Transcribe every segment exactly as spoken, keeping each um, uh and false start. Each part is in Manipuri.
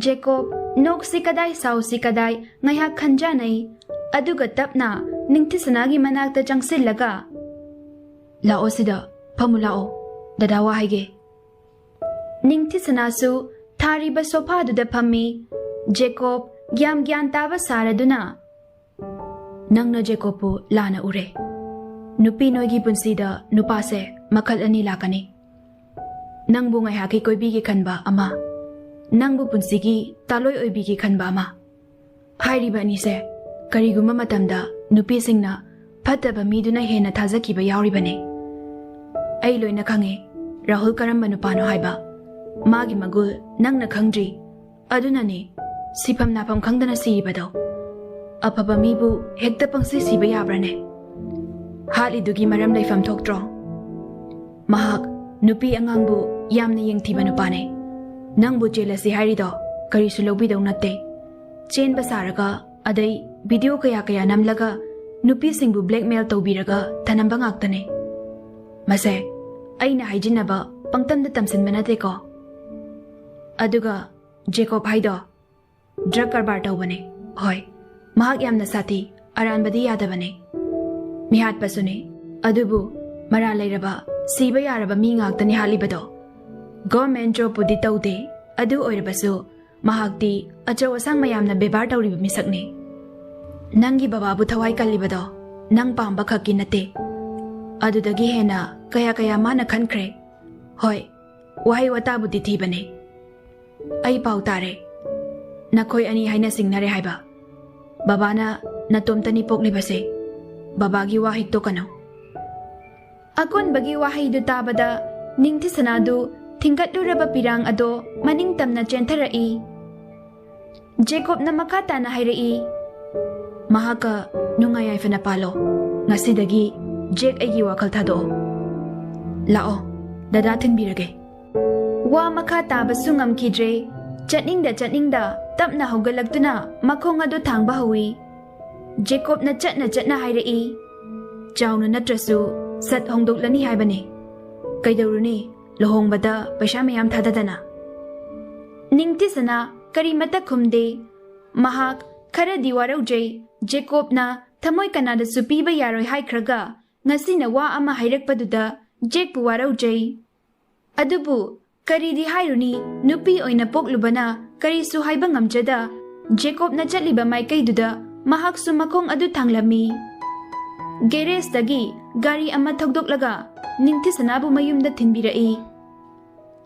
ꯖꯦꯀꯣꯕ, ꯅꯣꯛꯁꯤ ꯀꯗꯥꯏ ꯁꯥꯎꯁꯤ ꯀꯗꯥꯏ ꯉꯥꯏꯍꯥꯛ ꯈꯟꯖꯥꯅꯩ꯫ ꯑꯗꯨꯒ ꯇꯞꯅ ꯅꯤꯡꯊꯤꯁꯅꯥꯒꯤ ꯃꯅꯥꯛꯇ ꯆꯪꯁꯤꯜꯂꯒ, "ꯂꯥꯛꯑꯣ ꯁꯤꯗ, ꯐꯝꯃꯨ ꯂꯥꯛꯑꯣ꯫ ꯗꯗꯥ ꯋꯥ ꯍꯥꯏꯒꯦ꯫" ꯅꯤꯡꯊꯤꯁꯅꯥꯁꯨ ꯊꯥꯔꯤꯕ ꯁꯣꯐꯥꯗꯨꯗ ꯐꯝꯃꯤ꯫ ꯖꯦꯀꯣꯕ ꯌꯥꯝ ꯒ꯭ꯌꯥꯟ ꯇꯥꯕ ꯁꯥꯔꯗꯨꯅ, "ꯅꯪꯅ ꯖꯦꯀꯣꯕꯄꯨ ꯂꯥꯟꯅ ꯎꯔꯦ꯫ ꯅꯨꯄꯤ ꯅꯣꯏꯒꯤ ꯄꯨꯟꯁꯤꯗ ꯅꯨꯄꯥꯁꯦ ꯃꯈꯜ ꯑꯅꯤ ꯂꯥꯛꯀꯅꯤ꯫ ꯅꯪꯕꯨ ꯉꯥꯏꯍꯥꯛꯀꯤ ꯀꯣꯏꯕꯤꯒꯦ ꯈꯟꯕ ꯑꯃ, ꯅꯪꯕꯨ ꯄꯨꯟꯁꯤꯒꯤ ꯇꯥꯂꯣꯏ ꯑꯣꯏꯕꯤꯒꯦ ꯈꯟꯕ ꯑꯃ꯫ ꯍꯥꯏꯔꯤꯕ ꯑꯅꯤꯁꯦ ꯀꯔꯤꯒꯨꯝꯕ ꯃꯇꯝꯗ ꯅꯨꯄꯤꯁꯤꯡꯅ ꯐꯠꯇꯕ ꯃꯤꯗꯨꯅ ꯍꯦꯟꯅ ꯊꯥꯖꯈꯤꯕ ꯌꯥꯎꯔꯤꯕꯅꯤ꯫ ꯑꯩ ꯂꯣꯏꯅ ꯈꯪꯉꯦ ꯔꯥꯍꯨꯜ ꯀꯔꯝꯕ ꯅꯨꯄꯥꯅꯣ ꯍꯥꯏꯕ꯫ ꯃꯥꯒꯤ ꯃꯒꯨꯜ ꯅꯪꯅ ꯈꯪꯗ꯭ꯔꯤ꯫ ꯑꯗꯨꯅꯅꯦ ꯁꯤꯐꯝ ꯅꯥꯐꯝ ꯈꯪꯗꯅ ꯁꯤꯔꯤꯕꯗꯣ꯫ ꯑꯐꯕ ꯃꯤꯕꯨ ꯍꯦꯛꯇ ꯄꯪꯁꯤ ꯁꯤꯕ ꯌꯥꯕ꯭ꯔꯥꯅꯦ? ꯍꯥꯠꯂꯤꯗꯨꯒꯤ ꯃꯔꯝ ꯂꯩꯐꯝ ꯊꯣꯛꯇ꯭ꯔꯣ? ꯃꯍꯥꯛ ꯅꯨꯄꯤ ꯑꯉꯥꯡꯕꯨ ꯌꯥꯝꯅ ꯌꯦꯡꯊꯤꯕ ꯅꯨꯄꯥꯅꯦ꯫ ꯅꯪꯕꯨ ꯆꯦꯜꯂꯁꯤ ꯍꯥꯏꯔꯤꯗꯣ ꯀꯔꯤꯁꯨ ꯂꯧꯕꯤꯗꯧ ꯅꯠꯇꯦ꯫ ꯆꯦꯟꯕ ꯁꯥꯔꯒ, ꯑꯗꯩ ꯚꯤꯗꯤꯑꯣ ꯀꯌꯥ ꯀꯌꯥ ꯅꯝꯂꯒ ꯅꯨꯄꯤꯁꯤꯡꯕꯨ ꯕ꯭ꯂꯦꯛꯃꯦꯜ ꯇꯧꯕꯤꯔꯒ ꯊꯅꯝꯕ ꯉꯥꯛꯇꯅꯦ꯫ ꯃꯁꯦ ꯑꯩꯅ ꯍꯥꯏꯖꯤꯟꯅꯕ ꯄꯪꯇꯝꯗ ꯇꯝꯁꯤꯟꯕ ꯅꯠꯇꯦꯀꯣ꯫ ꯑꯗꯨꯒ ꯖꯦꯀꯣꯕ ꯍꯥꯏꯗꯣ ꯗ꯭ꯔꯒ ꯀꯔꯕꯥꯔ ꯇꯧꯕꯅꯦ꯫ ꯍꯣꯏ, ꯃꯍꯥꯛ ꯌꯥꯝꯅ ꯁꯥꯊꯤ, ꯑꯔꯥꯟꯕꯗꯤ ꯌꯥꯗꯕꯅꯦ, ꯃꯤꯍꯥꯠꯄꯁꯨꯅꯦ꯫ ꯑꯗꯨꯕꯨ ꯃꯔꯥꯜ ꯂꯩꯔꯕ, ꯁꯤꯕ ꯌꯥꯔꯕ ꯃꯤ ꯉꯥꯛꯇꯅꯤ ꯍꯥꯠꯂꯤꯕꯗꯣ꯫ ꯒꯣꯔꯃꯦꯟ ꯖꯣꯕꯄꯨꯗꯤ ꯇꯧꯗꯦ, ꯑꯗꯨ ꯑꯣꯏꯔꯕꯁꯨ ꯃꯍꯥꯛꯇꯤ ꯑꯆꯧ ꯑꯁꯥꯡ ꯃꯌꯥꯝꯅ ꯕꯦꯕꯥꯔ ꯇꯧꯔꯤꯕ ꯃꯤꯁꯛꯅꯤ꯫ ꯅꯪꯒꯤ ꯕꯕꯥꯕꯨ ꯊꯋꯥꯏ ꯀꯜꯂꯤꯕꯗꯣ ꯅꯪ ꯄꯥꯝꯕ ꯈꯛꯀꯤ ꯅꯠꯇꯦ, ꯑꯗꯨꯗꯒꯤ ꯍꯦꯟꯅ ꯀꯌꯥ ꯀꯌꯥ ꯃꯥꯅ ꯈꯟꯈ꯭ꯔꯦ꯫ ꯍꯣꯏ, ꯋꯥꯍꯩ ꯋꯥꯇꯥꯕꯨꯗꯤ ꯊꯤꯕꯅꯦ꯫ ꯑꯩ ꯄꯥꯎ ꯇꯥꯔꯦ, ꯅꯈꯣꯏ ꯑꯅꯤ ꯍꯥꯏꯅ ꯁꯤꯡꯅꯔꯦ ꯍꯥꯏꯕ꯫ ꯕꯕꯥꯅ ꯅꯇꯣꯝꯇꯅꯤ ꯄꯣꯛꯂꯤꯕꯁꯦ꯫ ꯕꯕꯥꯒꯤ ꯋꯥ ꯍꯤꯛꯇꯣꯛꯀꯅꯨ꯫ ꯑꯀꯣꯟꯕꯒꯤ ꯋꯥꯍꯩꯗꯨ ꯇꯥꯕꯗ ꯅꯤꯡꯊꯤꯁꯅꯥꯗꯨ ꯊꯤꯡꯒꯠꯂꯨꯔꯕ ꯄꯤꯔꯥꯡ ꯑꯗꯣ ꯃꯅꯤꯡ ꯇꯝꯅ ꯆꯦꯟꯊꯔꯛꯏ꯫ ꯖꯦꯀꯣꯕꯅ ꯃꯈꯥ ꯇꯥꯅ ꯍꯥꯏꯔꯛꯏ, "ꯃꯍꯥꯛꯀ ꯅꯨꯡꯉꯥꯏ ꯌꯥꯏꯐꯅ ꯄꯥꯜꯂꯣ꯫ ꯉꯁꯤꯗꯒꯤ ꯖꯦꯛ ꯑꯩꯒꯤ ꯋꯥꯈꯜ ꯊꯥꯗꯣꯛꯑꯣ꯫ ꯂꯥꯛꯑꯣ, ꯗꯗꯥ ꯊꯤꯟꯕꯤꯔꯒꯦ꯫" ꯋꯥ ꯃꯈꯥ ꯇꯥꯕꯁꯨ ꯉꯝꯈꯤꯗ꯭ꯔꯦ꯫ ꯆꯠꯅꯤꯡꯗ ꯆꯠꯅꯤꯡꯗ ꯇꯞꯅ ꯍꯧꯒꯠꯂꯛꯇꯨꯅ ꯃꯈꯣꯡ ꯑꯗꯨ ꯊꯥꯡꯕ ꯍꯧꯏ꯫ ꯖꯦꯀꯣꯕꯅ ꯆꯠꯅ ꯆꯠꯅ ꯍꯥꯏꯔꯛꯏ, "ꯆꯥꯎꯅ ꯅꯠꯇ꯭ꯔꯁꯨ ꯁꯠ ꯍꯣꯡꯗꯣꯛꯂꯅꯤ ꯍꯥꯏꯕꯅꯤ꯫ ꯀꯩꯗꯧꯔꯨꯅꯤ, ꯂꯨꯍꯣꯡꯕꯗ ꯄꯩꯁꯥ ꯃꯌꯥꯝ ꯊꯥꯗꯗꯅ?" ꯅꯤꯡꯊꯤꯁꯅꯥ ꯀꯔꯤꯃꯠꯇ ꯈꯨꯝꯗꯦ꯫ ꯃꯍꯥꯛ ꯈꯔꯗꯤ ꯋꯥꯔꯧꯖꯩ꯫ ꯖꯦꯀꯣꯕꯅ ꯊꯃꯣꯏ ꯀꯅꯥꯗꯁꯨ ꯄꯤꯕ ꯌꯥꯔꯣꯏ ꯍꯥꯏꯈ꯭ꯔꯒ ꯉꯁꯤꯅ ꯋꯥ ꯑꯃ ꯍꯥꯏꯔꯛꯄꯗꯨꯗ ꯖꯦꯛꯄꯨ ꯋꯥꯔꯧꯖꯩ꯫ ꯑꯗꯨꯕꯨ ꯀꯔꯤꯗꯤ ꯍꯥꯏꯔꯨꯅꯤ, ꯅꯨꯄꯤ ꯑꯣꯏꯅ ꯄꯣꯛꯂꯨꯕꯅ ꯀꯔꯤꯁꯨ ꯍꯥꯏꯕ ꯉꯝꯖꯗ, ꯖꯦꯀꯣꯕꯅ ꯆꯠꯂꯤꯕ ꯃꯥꯏꯀꯩꯗꯨꯗ ꯃꯍꯥꯛꯁꯨ ꯃꯈꯣꯡ ꯑꯗꯨ ꯊꯥꯡꯂꯝꯃꯤ꯫ ꯒꯦꯔꯦꯖꯇꯒꯤ ꯒꯥꯔꯤ ꯑꯃ ꯊꯧꯗꯣꯛꯂꯒ ꯅꯤꯡꯊꯤꯁꯅꯥꯕꯨ ꯃꯌꯨꯝꯗ ꯊꯤꯟꯕꯤꯔꯛꯏ꯫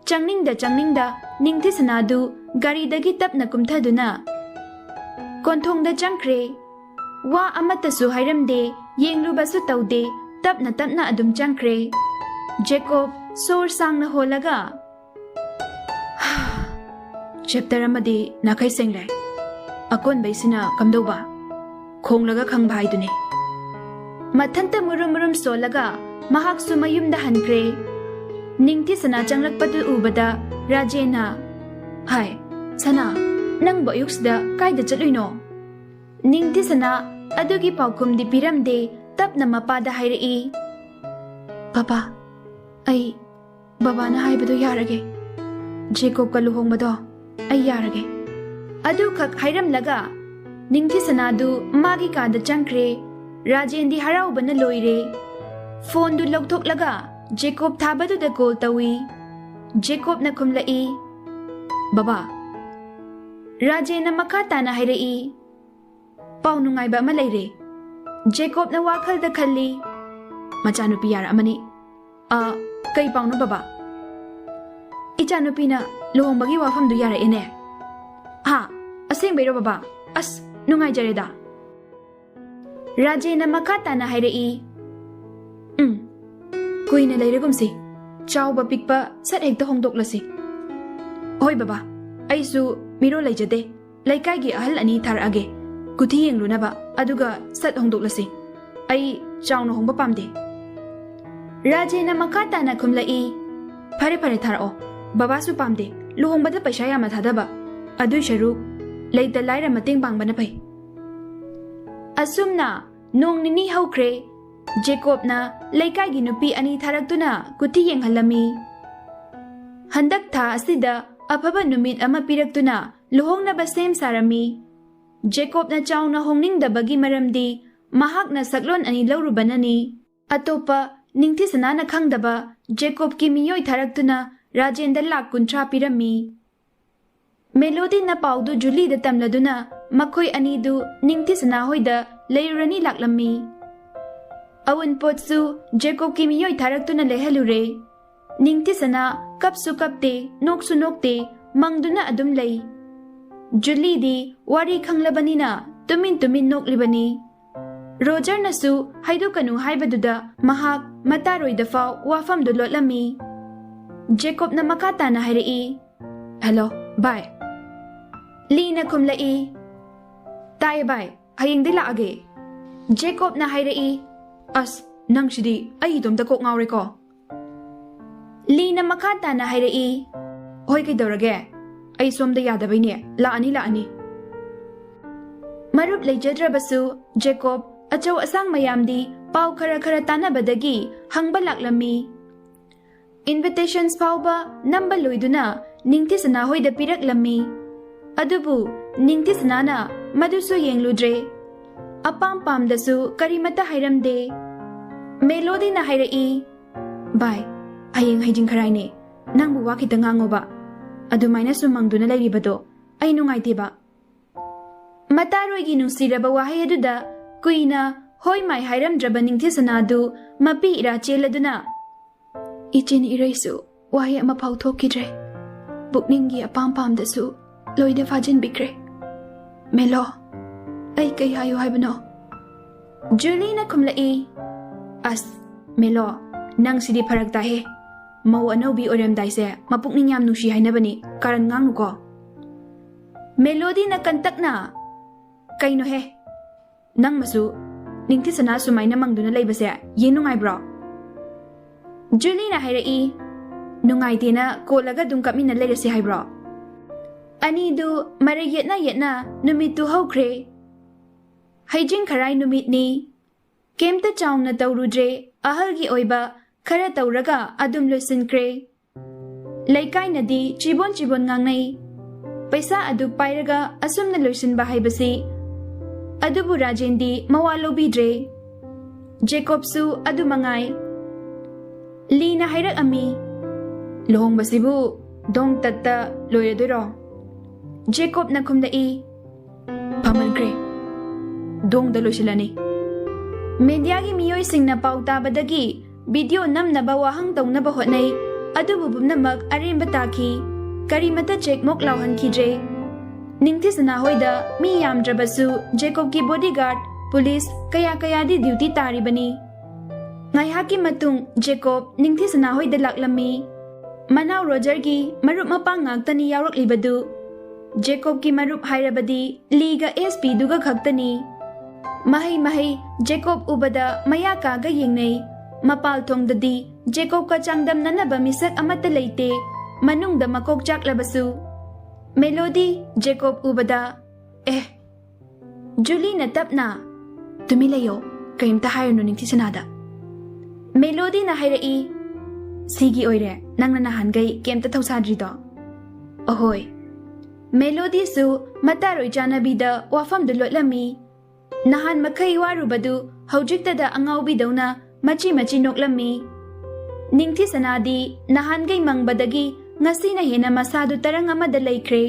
ꯆꯪꯅꯤꯡꯗ ꯆꯪꯅꯤꯡꯗ ꯅꯤꯡꯊꯤꯁꯅꯥꯗꯨ ꯒꯥꯔꯤꯗꯒꯤ ꯇꯞꯅ ꯀꯨꯝꯊꯗꯨꯅ ꯀꯣꯟꯊꯣꯡꯗ ꯆꯪꯈ꯭ꯔꯦ꯫ ꯋꯥ ꯑꯃꯠꯇꯁꯨ ꯍꯥꯏꯔꯝꯗꯦ, ꯌꯦꯡꯂꯨꯕꯁꯨ ꯇꯧꯗꯦ, ꯇꯞꯅ ꯇꯞꯅ ꯑꯗꯨꯝ ꯆꯪꯈ꯭ꯔꯦ꯫ ꯖꯦꯀꯣꯕ ꯁꯣꯔ ꯁꯥꯡꯅ ꯍꯣꯜꯂꯒ, "ꯆꯦꯞꯇꯔ ꯑꯃꯗꯤ ꯅꯥꯈꯩ ꯁꯦꯡꯂꯦ꯫ ꯑꯀꯣꯟꯕꯩꯁꯤꯅ ꯀꯝꯗꯧꯕ? ꯈꯣꯡꯂꯒ ꯈꯪꯕ ꯍꯥꯏꯗꯨꯅꯤ꯫" ꯃꯊꯟꯇ ꯃꯨꯔꯨꯝ ꯃꯨꯔꯨꯝ ꯁꯣꯜꯂꯒ ꯃꯍꯥꯛꯁꯨ ꯃꯌꯨꯝꯗ ꯍꯟꯈ꯭ꯔꯦ꯫ ꯅꯤꯡꯊꯤꯁꯅꯥ ꯆꯪꯂꯛꯄꯗꯨ ꯎꯕꯗ ꯔꯥꯖꯦꯟꯅ, "ꯍꯥꯏ, ꯁꯅꯥ, ꯅꯪꯕꯨ ꯑꯌꯨꯛꯁꯤꯗ ꯀꯥꯏꯗ ꯆꯠꯂꯨꯏꯅꯣ?" ꯅꯤꯡꯊꯤꯁꯅꯥ ꯑꯗꯨꯒꯤ ꯄꯥꯎꯈꯨꯝꯗꯤ ꯄꯤꯔꯝꯗꯦ, ꯇꯞꯅ ꯃꯄꯥꯗ ꯍꯥꯏꯔꯛꯏ, "ꯕꯕꯥ, ꯑꯩ ꯕꯕꯥꯅ ꯍꯥꯏꯕꯗꯣ ꯌꯥꯔꯒꯦ꯫ ꯖꯦꯀꯣꯕꯀ ꯂꯨꯍꯣꯡꯕꯗꯣ ꯑꯩ ꯌꯥꯔꯒꯦ꯫" ꯑꯗꯨꯈꯛ ꯍꯥꯏꯔꯝꯂꯒ ꯅꯤꯡꯊꯤꯁꯅꯥꯗꯨ ꯃꯥꯒꯤ ꯀꯥꯗ ꯆꯪꯈ꯭ꯔꯦ꯫ ꯔꯥꯖꯦꯟꯗꯤ ꯍꯔꯥꯎꯕꯅ ꯂꯣꯏꯔꯦ꯫ ꯐꯣꯟꯗꯨ ꯂꯧꯊꯣꯛꯂꯒ ꯖꯦꯀꯣꯕ ꯊꯥꯕꯗꯨꯗ ꯀꯣꯜ ꯇꯧꯏ꯫ ꯖꯦꯀꯣꯕꯅ ꯈꯨꯝꯂꯛꯏ, "ꯕꯕꯥ꯫" ꯔꯥꯖꯦꯟꯅ ꯃꯈꯥ ꯇꯥꯅ ꯍꯥꯏꯔꯛꯏ, "ꯄꯥꯎ ꯅꯨꯡꯉꯥꯏꯕ ꯑꯃ ꯂꯩꯔꯦ꯫" ꯖꯦꯀꯣꯕꯅ ꯋꯥꯈꯜꯗ ꯈꯜꯂꯤ, "ꯃꯆꯥꯅꯨꯄꯤ ꯌꯥꯔꯛꯑꯃꯅꯤ꯫ ꯑ, ꯀꯩ ꯄꯥꯎꯅꯣ ꯕꯕꯥ?" "ꯏꯆꯥꯅꯨꯄꯤꯅ ꯂꯨꯍꯣꯡꯕꯒꯤ ꯋꯥꯐꯝꯗꯨ ꯌꯥꯔꯛꯑꯦꯅꯦ꯫" "ꯍꯥ? ꯑꯁꯦꯡꯕꯩꯔꯣ ꯕꯕꯥ? ꯑꯁ, ꯅꯨꯡꯉꯥꯏꯖꯔꯦꯗ꯫" ꯔꯥꯖꯦꯟꯅ ꯃꯈꯥ ꯇꯥꯅ ꯍꯥꯏꯔꯛꯏ, "ꯎꯝ, ꯀꯨꯏꯅ ꯂꯩꯔꯒꯨꯝꯁꯤ, ꯆꯥꯎꯕ ꯄꯤꯛꯄ ꯁꯠ ꯍꯦꯛꯇ ꯍꯣꯡꯗꯣꯛꯂꯁꯤ꯫" "ꯍꯣꯏ ꯕꯕꯥ, ꯑꯩꯁꯨ ꯃꯤꯔꯣꯜ ꯂꯩꯖꯗꯦ, ꯂꯩꯀꯥꯏꯒꯤ ꯑꯍꯜ ꯑꯅꯤ ꯊꯥꯔꯛꯑꯒꯦ, ꯀꯨꯊꯤ ꯌꯦꯡꯂꯨꯅꯕ, ꯑꯗꯨꯒ ꯁꯠ ꯍꯣꯡꯗꯣꯛꯂꯁꯤ꯫ ꯑꯩ ꯆꯥꯎꯅ ꯍꯣꯡꯕ ꯄꯥꯝꯗꯦ꯫" ꯔꯥꯖꯦꯟꯅ ꯃꯈꯥ ꯇꯥꯅ ꯈꯨꯝꯂꯛꯏ, "ꯐꯔꯦ ꯐꯔꯦ, ꯊꯥꯔꯛꯑꯣ꯫ ꯕꯕꯥꯁꯨ ꯄꯥꯝꯗꯦ ꯂꯨꯍꯣꯡꯕꯗ ꯄꯩꯁꯥ ꯌꯥꯝꯅ ꯊꯥꯗꯕ꯫ ꯑꯗꯨꯏ ꯁꯔꯨꯛ ꯂꯩꯇ ꯂꯥꯏꯔ ꯃꯇꯦꯡ ꯄꯥꯡꯕꯅ ꯐꯩ꯫" ꯑꯁꯨꯝꯅ ꯅꯣꯡ ꯅꯤꯅꯤ ꯍꯧꯈ꯭ꯔꯦ꯫ ꯖꯦꯀꯣꯕꯅ ꯂꯩꯀꯥꯏꯒꯤ ꯅꯨꯄꯤ ꯑꯅꯤ ꯊꯥꯔꯛꯇꯨꯅ ꯀꯨꯊꯤ ꯌꯦꯡꯍꯜꯂꯝꯃꯤ꯫ ꯍꯟꯗꯛ ꯊꯥ ꯑꯁꯤꯗ ꯑꯐꯕ ꯅꯨꯃꯤꯠ ꯑꯃ ꯄꯤꯔꯛꯇꯨꯅ ꯂꯨꯍꯣꯡꯅꯕ ꯁꯦꯝ ꯁꯥꯔꯝꯃꯤ꯫ ꯖꯦꯀꯣꯕꯅ ꯆꯥꯎꯅ ꯍꯣꯡꯅꯤꯡꯗꯕꯒꯤ ꯃꯔꯝꯗꯤ ꯃꯍꯥꯛꯅ ꯁꯛꯂꯣꯟ ꯑꯅꯤ ꯂꯧꯔꯨꯕꯅꯅꯤ꯫ ꯑꯇꯣꯞꯄ ꯅꯤꯡꯊꯤꯁꯅꯥꯅ ꯈꯪꯗꯕ ꯖꯦꯀꯣꯕꯀꯤ ꯃꯤꯑꯣꯏ ꯊꯥꯔꯛꯇꯨꯅ ꯔꯥꯖꯦꯟꯗ ꯂꯥꯛ ꯀꯨꯟꯊ꯭ꯔꯥ ꯄꯤꯔꯝꯃꯤ꯫ ꯃꯦꯂꯣꯗꯤꯅ ꯄꯥꯎꯗꯨ ꯖꯨꯂꯤꯗ ꯇꯝꯂꯗꯨꯅ ꯃꯈꯣꯏ ꯑꯅꯤꯗꯨ ꯅꯤꯡꯊꯤꯁꯅꯥ ꯍꯣꯏꯗ ꯂꯩꯔꯨꯔꯅꯤ ꯂꯥꯛꯂꯝꯃꯤ꯫ ꯑꯋꯨꯟꯄꯣꯠꯁꯨ ꯖꯦꯀꯣꯕꯀꯤ ꯃꯤꯑꯣꯏ ꯊꯥꯔꯛꯇꯨꯅ ꯂꯩꯍꯜꯂꯨꯔꯦ꯫ ꯅꯤꯡꯊꯤꯁꯅꯥ ꯀꯞꯁꯨ ꯀꯞꯇꯦ, ꯅꯣꯛꯁꯨ ꯅꯣꯛꯇꯦ, ꯃꯪꯗꯨꯅ ꯑꯗꯨꯝ ꯂꯩ꯫ ꯖꯨꯂꯤꯗꯤ ꯋꯥꯔꯤ ꯈꯪꯂꯕꯅꯤꯅ ꯇꯨꯃꯤꯟ ꯇꯨꯃꯤꯟ ꯅꯣꯛꯂꯤꯕꯅꯤ꯫ ꯔꯣꯖꯔꯅꯁꯨ ꯍꯥꯏꯗꯣꯛꯀꯅꯨ ꯍꯥꯏꯕꯗꯨꯗ ꯃꯍꯥꯛ ꯃꯇꯥꯔꯣꯏꯗꯐꯥꯎ ꯋꯥꯐꯝꯗꯨ ꯂꯣꯠꯂꯝꯃꯤ꯫ ꯖꯦꯀꯣꯕꯅ ꯃꯈꯥ ꯇꯥꯅ ꯍꯥꯏꯔꯛꯏ, "ꯍꯦꯂꯣ, ꯕꯥꯏ꯫" ꯂꯤꯅ ꯈꯨꯝꯂꯛꯏ, "ꯇꯥꯏꯌꯦ ꯕꯥꯏ, ꯍꯌꯦꯡꯗꯤ ꯂꯥꯛꯑꯒꯦ꯫" ꯖꯦꯀꯣꯕꯅ ꯍꯥꯏꯔꯛꯏ, "ꯑꯁ, ꯅꯪꯁꯤꯗꯤ ꯑꯩ ꯏꯇꯣꯝꯇ ꯀꯣꯛ ꯉꯥꯎꯔꯦꯀꯣ꯫" ꯂꯤꯅ ꯃꯈꯥ ꯇꯥꯅ ꯍꯥꯏꯔꯛꯏ, "ꯍꯣꯏ, ꯀꯩꯗꯧꯔꯒꯦ? ꯑꯩ ꯁꯣꯝꯗ ꯌꯥꯗꯕꯩꯅꯦ꯫ ꯂꯥꯛꯑꯅꯤ, ꯂꯥꯛꯑꯅꯤ꯫" ꯃꯔꯨꯞ ꯂꯩꯖꯗ꯭ꯔꯕꯁꯨ ꯖꯦꯀꯣꯕ ꯑꯆꯧ ꯑꯁꯥꯡ ꯃꯌꯥꯝꯗꯤ ꯄꯥꯎ ꯈꯔ ꯈꯔ ꯇꯥꯟꯅꯕꯗꯒꯤ ꯍꯪꯕ ꯂꯥꯛꯂꯝꯃꯤ꯫ ꯏꯟꯚꯤꯇꯦꯁꯟꯁ ꯐꯥꯎꯕ ꯅꯝꯕ ꯂꯣꯏꯗꯨꯅ ꯅꯤꯡꯊꯤꯁꯅꯥ ꯍꯣꯏꯗ ꯄꯤꯔꯛꯂꯝꯃꯤ꯫ ꯑꯗꯨꯕꯨ ꯅꯤꯡꯊꯤꯁꯅꯥꯅ ꯃꯗꯨꯁꯨ ꯌꯦꯡꯂꯨꯗ꯭ꯔꯦ꯫ ꯑꯄꯥꯝ ꯄꯥꯝꯗꯁꯨ ꯀꯔꯤꯃꯠꯇ ꯍꯥꯏꯔꯝꯗꯦ꯫ ꯃꯦꯂꯣꯗꯤꯅ ꯍꯥꯏꯔꯛꯏ, "ꯚꯥꯏ, ꯍꯌꯦꯡ ꯍꯩꯖꯤꯡ ꯈꯔꯥꯏꯅꯦ꯫ ꯅꯪꯕꯨ ꯋꯥ ꯈꯤꯇ ꯉꯥꯡꯉꯣꯕ꯫ ꯑꯗꯨꯃꯥꯏꯅ ꯁꯨꯝ ꯃꯪꯗꯨꯅ ꯂꯩꯔꯤꯕꯗꯣ ꯑꯩ ꯅꯨꯡꯉꯥꯏꯇꯦꯕ꯫" ꯃꯇꯥꯔꯣꯏꯒꯤ ꯅꯨꯡꯁꯤꯔꯕ ꯋꯥꯍꯩ ꯑꯗꯨꯗ ꯀꯨꯏꯅ ꯍꯣꯏ ꯃꯥꯏ ꯍꯥꯏꯔꯝꯗ꯭ꯔꯕ ꯅꯤꯡꯊꯤꯁꯅꯥꯗꯨ ꯃꯄꯤ ꯏꯔꯥ ꯆꯦꯜꯂꯗꯨꯅ, "ꯏꯆꯤꯟ ꯏꯔꯩꯁꯨ ꯋꯥꯍꯩ ꯑꯃꯐꯥꯎ ꯊꯣꯛꯈꯤꯗ꯭ꯔꯦ꯫ ꯄꯨꯛꯅꯤꯡꯒꯤ ꯑꯄꯥꯝ ꯄꯥꯝꯗꯁꯨ ꯂꯣꯏꯅ ꯐꯥꯖꯤꯟꯕꯤꯈ꯭ꯔꯦ꯫ ꯃꯦꯂꯣ, ꯑꯩ ꯀꯩ ꯍꯥꯏꯌꯨ ꯍꯥꯏꯕꯅꯣ?" ꯖꯨꯂꯤꯅ ꯈꯨꯝꯂꯛꯏ, "ꯑꯁ, ꯃꯦꯂꯣ, ꯅꯪꯁꯤꯗꯤ ꯐꯔꯛ ꯇꯥꯏꯍꯦ꯫ ꯃꯧ ꯑꯅꯧꯕꯤ ꯑꯣꯏꯔꯝꯗꯥꯏꯁꯦ ꯃꯄꯨꯛꯅꯤꯡ ꯌꯥꯝ ꯅꯨꯡꯁꯤ ꯍꯥꯏꯅꯕꯅꯤ, ꯀꯥꯔꯟ ꯉꯥꯡꯅꯨꯀꯣ꯫" ꯃꯦꯂꯣꯗꯤꯅ ꯀꯟꯇꯛꯅ, "ꯀꯩꯅꯣꯍꯦ, ꯅꯪꯃꯁꯨ ꯅꯤꯡꯊꯤꯁꯅꯥ ꯁꯨꯃꯥꯏꯅ ꯃꯪꯗꯨꯅ ꯂꯩꯕꯁꯦ ꯌꯦꯡ ꯅꯨꯡꯉꯥꯏꯕ꯭ꯔꯣ?" ꯖꯨꯂꯤꯅ ꯍꯥꯏꯔꯛꯏ, "ꯅꯨꯡꯉꯥꯏꯇꯦꯅ ꯀꯣꯜꯂꯒ ꯑꯗꯨꯝ ꯀꯞꯃꯤꯟꯅ ꯂꯩꯔꯁꯤ ꯍꯥꯏꯕ꯭ꯔꯣ?" ꯑꯅꯤꯗꯨ ꯃꯔꯩ ꯌꯦꯠꯅ ꯌꯦꯠꯅ ꯅꯨꯃꯤꯠꯇꯨ ꯍꯧꯈ꯭ꯔꯦ꯫ ꯍꯩꯖꯤꯡ ꯈꯔꯥꯏ ꯅꯨꯃꯤꯠꯅꯤ꯫ ꯀꯩꯝꯇ ꯆꯥꯎꯅ ꯇꯧꯔꯨꯗ꯭ꯔꯦ, ꯑꯍꯜꯒꯤ ꯑꯣꯏꯕ ꯈꯔ ꯇꯧꯔꯒ ꯑꯗꯨꯝ ꯂꯣꯏꯁꯤꯟꯈ꯭ꯔꯦ꯫ ꯂꯩꯀꯥꯏꯅꯗꯤ ꯆꯤꯕꯣꯟ ꯆꯤꯕꯣꯟ ꯉꯥꯡꯅꯩ꯫ ꯄꯩꯁꯥ ꯑꯗꯨ ꯄꯥꯏꯔꯒ ꯑꯁꯨꯝꯅ ꯂꯣꯏꯁꯤꯟꯕ ꯍꯥꯏꯕꯁꯤ꯫ ꯑꯗꯨꯕꯨ ꯔꯥꯖꯦꯟꯗꯤ ꯃꯋꯥ ꯂꯧꯕꯤꯗ꯭ꯔꯦ꯫ ꯖꯦꯀꯣꯕꯁꯨ ꯑꯗꯨ ꯃꯉꯥꯏ꯫ ꯂꯤꯅ ꯍꯥꯏꯔꯛꯑꯝꯃꯤ, "ꯂꯨꯍꯣꯡꯕꯁꯤꯕꯨ ꯗꯣꯡ ꯇꯠꯇ ꯂꯣꯏꯔꯗꯣꯏꯔꯣ?" ꯖꯦꯀꯣꯕꯅ ꯈꯨꯝꯂꯛꯏ, "ꯐꯃꯟꯈ꯭ꯔꯦ, ꯗꯣꯡꯗ ꯂꯣꯏꯁꯤꯜꯂꯅꯤ"꯫ ꯃꯦꯗꯤꯌꯥꯒꯤ ꯃꯤꯑꯣꯏꯁꯤꯡꯅ ꯄꯥꯎ ꯇꯥꯕꯗꯒꯤ ꯚꯤꯗꯤꯑꯣ ꯅꯝꯅꯕ ꯋꯥꯍꯪ ꯇꯧꯅꯕ ꯍꯣꯠꯅꯩ, ꯑꯗꯨꯕꯨ ꯄꯨꯝꯅꯃꯛ ꯑꯔꯦꯝꯕ ꯇꯥꯈꯤ꯫ ꯀꯔꯤꯃꯠꯇ ꯆꯦꯛꯃꯣꯛ ꯂꯥꯎꯍꯟꯈꯤꯗ꯭ꯔꯦ꯫ ꯅꯤꯡꯊꯤꯁꯅꯥ ꯍꯣꯏꯗ ꯃꯤ ꯌꯥꯝꯗ꯭ꯔꯕꯁꯨ ꯖꯦꯀꯣꯕꯀꯤ ꯕꯣꯗꯤꯒꯥꯔꯗ, ꯄꯨꯂꯤꯁ ꯀꯌꯥ ꯀꯌꯥꯗꯤ ꯗ꯭ꯌꯨꯇꯤ ꯇꯥꯔꯤꯕꯅꯤ꯫ ꯉꯥꯏꯍꯥꯛꯀꯤ ꯃꯇꯨꯡ ꯖꯦꯀꯣꯕ ꯅꯤꯡꯊꯤꯁꯅꯥ ꯍꯣꯏꯗ ꯂꯥꯛꯂꯝꯃꯤ꯫ ꯃꯅꯥꯎ ꯔꯣꯖꯔꯒꯤ ꯃꯔꯨꯞ ꯃꯄꯥꯡ ꯉꯥꯛꯇꯅꯤ ꯌꯥꯎꯔꯛꯂꯤꯕꯗꯨ꯫ ꯖꯦꯀꯣꯕꯀꯤ ꯃꯔꯨꯞ ꯍꯥꯏꯔꯕꯗꯤ ꯂꯤꯒ ꯑꯦꯁ ꯄꯤꯗꯨꯒ ꯈꯛꯇꯅꯤ꯫ ꯃꯍꯩ ꯃꯍꯩ ꯖꯦꯀꯣꯕ ꯎꯕꯗ ꯃꯌꯥ ꯀꯥꯒ ꯌꯦꯡꯅꯩ꯫ ꯃꯄꯥꯜ ꯊꯣꯡꯗꯗꯤ ꯖꯦꯀꯣꯕꯀ ꯆꯥꯡꯗꯝꯅꯅꯕ ꯃꯤꯁꯛ ꯑꯃꯠꯇ ꯂꯩꯇꯦ, ꯃꯅꯨꯡꯗ ꯃꯀꯣꯛ ꯆꯥꯛꯂꯕꯁꯨ꯫ ꯃꯦꯂꯣꯗꯤ ꯖꯦꯀꯣꯕ ꯎꯕꯗ, "ꯑꯦ"꯫ ꯖꯨꯂꯤꯅ ꯇꯞꯅ, "ꯇꯨꯃꯤꯟ ꯂꯩꯌꯣ, ꯀꯔꯤꯝꯇ ꯍꯥꯏꯔꯨꯅꯨ ꯅꯤꯡꯊꯤꯁꯅꯥꯗ"꯫ ꯃꯦꯂꯣꯗꯤꯅ ꯍꯥꯏꯔꯛꯏ, "ꯁꯤꯒꯤ ꯑꯣꯏꯔꯦ ꯅꯪꯅ ꯅꯍꯥꯟꯈꯩ ꯀꯩꯝꯇ ꯊꯧꯁꯥꯗ꯭ꯔꯤꯗꯣ"꯫ "ꯑꯍꯣꯏ"꯫ ꯃꯦꯂꯣꯗꯤꯁꯨ ꯃꯇꯥꯔꯣꯏ ꯆꯥꯅꯕꯤꯗ ꯋꯥꯐꯝꯗꯨ ꯂꯣꯠꯂꯝꯃꯤ꯫ ꯅꯍꯥꯟ ꯃꯈꯩ ꯋꯥꯔꯨꯕꯗꯨ ꯍꯧꯖꯤꯛꯇꯗ ꯑꯉꯥꯎꯕꯤꯗꯧꯅ ꯃꯆꯤ ꯃꯆꯤ ꯅꯣꯛꯂꯝꯃꯤ꯫ ꯅꯤꯡꯊꯤꯁꯅꯥꯗꯤ ꯅꯍꯥꯟꯒꯩ ꯃꯪꯕꯗꯒꯤ ꯉꯁꯤꯅ ꯍꯦꯟꯅ ꯃꯁꯥꯗꯨ ꯇꯔꯪ ꯑꯃꯗ ꯂꯩꯈ꯭ꯔꯦ꯫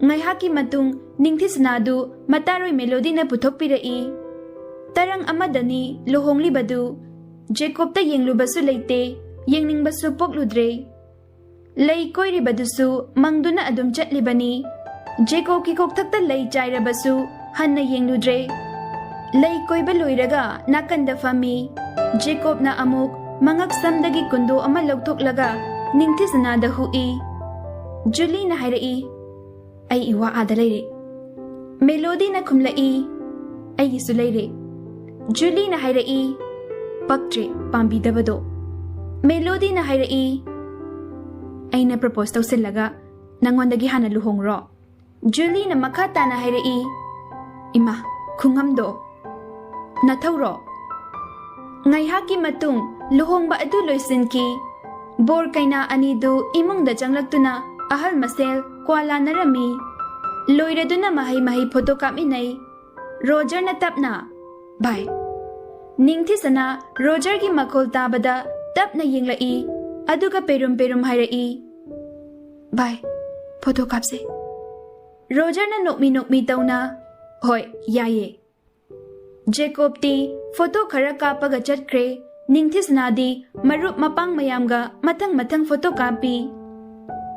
ꯉꯥꯏꯍꯥꯛꯀꯤ ꯃꯇꯨꯡ ꯅꯤꯡꯊꯤꯁꯅꯥꯗꯨ ꯃꯇꯥꯔꯣꯏ ꯃꯦꯂꯣꯗꯤꯅ ꯄꯨꯊꯣꯛꯄꯤꯔꯛꯏ꯫ ꯇꯔꯪ ꯑꯃꯗꯅꯤ ꯂꯨꯍꯣꯡꯂꯤꯕꯗꯨ꯫ ꯖꯦꯀꯣꯕꯇ ꯌꯦꯡꯂꯨꯕꯁꯨ ꯂꯩꯇꯦ, ꯌꯦꯡꯅꯤꯡꯕꯁꯨ ꯄꯣꯛꯂꯨꯗ꯭ꯔꯦ꯫ ꯂꯩ ꯀꯣꯏꯔꯤꯕꯗꯨꯁꯨ ꯃꯪꯗꯨꯅ ꯑꯗꯨꯝ ꯆꯠꯂꯤꯕꯅꯤ꯫ ꯖꯦꯀꯣꯕꯀꯤ ꯀꯣꯛꯊꯛꯇ ꯂꯩ ꯆꯥꯏꯔꯕꯁꯨ ꯍꯟꯅ ꯌꯦꯡꯂꯨꯗ꯭ꯔꯦ꯫ ꯂꯩ ꯀꯣꯏꯕ ꯂꯣꯏꯔꯒ ꯅꯥꯀꯟꯗ ꯐꯝꯃꯤ꯫ ꯖꯦꯀꯣꯕꯅ ꯑꯃꯨꯛ ꯃꯉꯛ ꯁꯝꯗꯒꯤ ꯀꯨꯟꯗꯣ ꯑꯃ ꯂꯧꯊꯣꯛꯂꯒ ꯅꯤꯡꯊꯤꯁꯅꯥꯗ ꯍꯨꯛꯏ꯫ ꯖꯨꯂꯤꯅ ꯍꯥꯏꯔꯛꯏ, "ꯑꯩ ꯏꯋꯥ ꯑꯥꯗ ꯂꯩꯔꯦ"꯫ ꯃꯦꯂꯣꯗꯤꯅ ꯈꯨꯝꯂꯛꯏ, "ꯑꯩꯒꯤꯁꯨ ꯂꯩꯔꯦ"꯫ ꯖꯨꯂꯤꯅ ꯍꯥꯏꯔꯛꯏ, "ꯄꯛꯇ꯭ꯔꯦ ꯄꯥꯝꯕꯤꯗꯕꯗꯣ"꯫ ꯃꯦꯂꯣꯗꯤꯅ ꯍꯥꯏꯔꯛꯏ, "ꯑꯩꯅ ꯄ꯭ꯔꯄꯣꯁ ꯇꯧꯁꯤꯜꯂꯒ ꯅꯪꯉꯣꯟꯗꯒꯤ ꯍꯥꯟꯅ ꯂꯨꯍꯣꯡꯉꯨꯔꯣ"꯫ ꯖꯨꯂꯤꯅ ꯃꯈꯥ ꯇꯥꯅ ꯍꯥꯏꯔꯛꯏ, "ꯏꯃꯥ, ꯈꯨꯉꯝꯗꯣ"꯫ ꯅꯊꯧꯔꯣ? ꯉꯥꯏꯍꯥꯛꯀꯤ ꯃꯇꯨꯡ ꯂꯨꯍꯣꯡꯕ ꯑꯗꯨ ꯂꯣꯏꯁꯤꯟꯈꯤ꯫ ꯕꯣꯔ ꯀꯩꯅꯥ ꯑꯅꯤꯗꯨ ꯏꯃꯨꯡꯗ ꯆꯪꯂꯛꯇꯨꯅ ꯑꯍꯜ ꯃꯁꯦꯜ ꯀ꯭ꯋꯥ ꯂꯥꯟꯅꯔꯝꯃꯤ꯫ ꯂꯣꯏꯔꯗꯨꯅ ꯃꯍꯩ ꯃꯍꯩ ꯐꯣꯇꯣ ꯀꯥꯞꯃꯤꯟꯅꯩ꯫ ꯔꯣꯖꯔꯅ ꯇꯞꯅ, "ꯚꯥꯏ!" ꯅꯤꯡꯊꯤꯁꯅꯥ ꯔꯣꯖꯔꯒꯤ ꯃꯈꯣꯜ ꯇꯥꯕꯗ ꯇꯞꯅ ꯌꯦꯡꯂꯛꯏ, ꯑꯗꯨꯒ ꯄꯦꯔꯨꯝ ꯄꯦꯔꯨꯝ ꯍꯥꯏꯔꯛꯏ, "ꯚꯥꯏ, ꯐꯣꯇꯣ ꯀꯥꯞꯁꯦ꯫" ꯔꯣꯖꯔꯅ ꯅꯣꯛꯃꯤ ꯅꯣꯛꯃꯤ ꯇꯧꯅ, "ꯍꯣꯏ, ꯌꯥꯏꯌꯦ꯫" ꯖꯦꯀꯣꯕꯇꯤ ꯐꯣꯇꯣ ꯈꯔ ꯀꯥꯞꯄꯒ ꯆꯠꯈ꯭ꯔꯦ꯫ ꯅꯤꯡꯊꯤꯁꯅꯥꯗꯤ ꯃꯔꯨꯞ ꯃꯄꯥꯡ ꯃꯌꯥꯝꯒ ꯃꯊꯪ ꯃꯊꯪ ꯐꯣꯇꯣ ꯀꯥꯞꯄꯤ꯫